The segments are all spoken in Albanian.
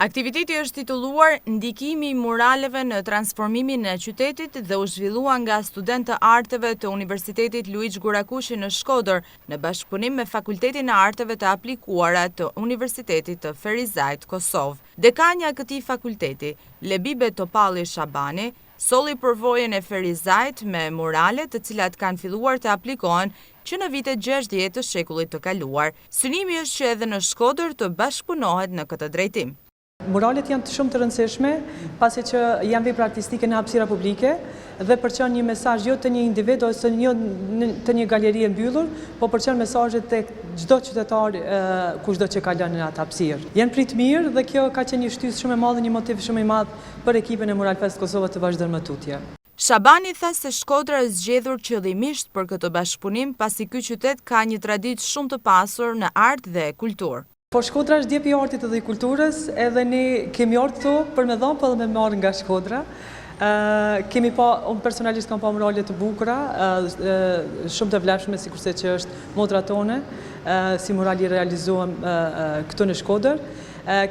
Aktiviteti është titulluar Ndikimi i muraleve në transformimin e qytetit dhe u zhvillua nga studentë të arteve të Universitetit Luigj Gurakuqi në Shkodër, në bashkëpunim me Fakultetin e Arteve të Aplikuara të Universitetit të Ferizajt, Kosovë. Dekanja e këtij fakulteti, Lebibe Topalli Shabani, solli përvojën e Ferizajt me murale të cilat kanë filluar të aplikohen që në vitet 60 të shekullit të kaluar. Synimi është që edhe në Shkodër të bashkëpunohet në këtë drejtim. Muralet janë shumë të rëndësishme, pasi që janë vepra artistike në hapësira publike dhe përçon një mesazh jo të një individ ose jo të një galerie mbyllur, po përçon mesazhe tek çdo qytetar kushdo që kalon në atë hapësirë. Janë prit mirë dhe kjo ka qenë një shtysë shumë e madhe, një motiv shumë i madh për ekipin e Mural Fest Kosova të vazhdojnë më tutje. Shabani tha se Shkodra është zgjedhur qëllimisht për këtë bashkëpunim, pasi ky qytet ka një traditë shumë të pasur në art dhe kulturë. Po Shkodra është djepi i artit edhe i kulturës, edhe ne kemi ardhur këtu për me dhënë, po edhe me marrë nga Shkodra. Kemi pa, unë personalisht kam pa murale të bukura, shumë të vlefshme, sikurse që është Motra Tone, si mural i realizuam këtu në Shkodër.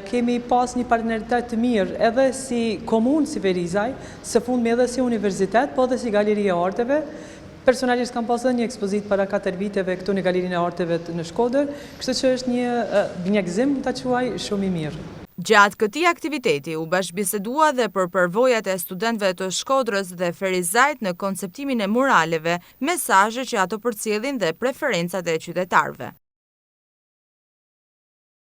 Kemi pas një partneritet të mirë edhe si komunë si Ferizaj, së fundmi edhe si universitet, po edhe si galeri e arteve. Personalisht kam pas edhe një ekspozitë para 4 viteve këtu në Galerinë e Arteve në Shkodër, kështu që është një binjakëzim, ta quaj, shumë i mirë. Gjatë këtij aktiviteti u bashkëbisedua dhe për përvojat e studentëve të Shkodrës dhe Ferizajt në konceptimin e muraleve, mesazhe që ato përcjellin dhe preferencat e qytetarëve.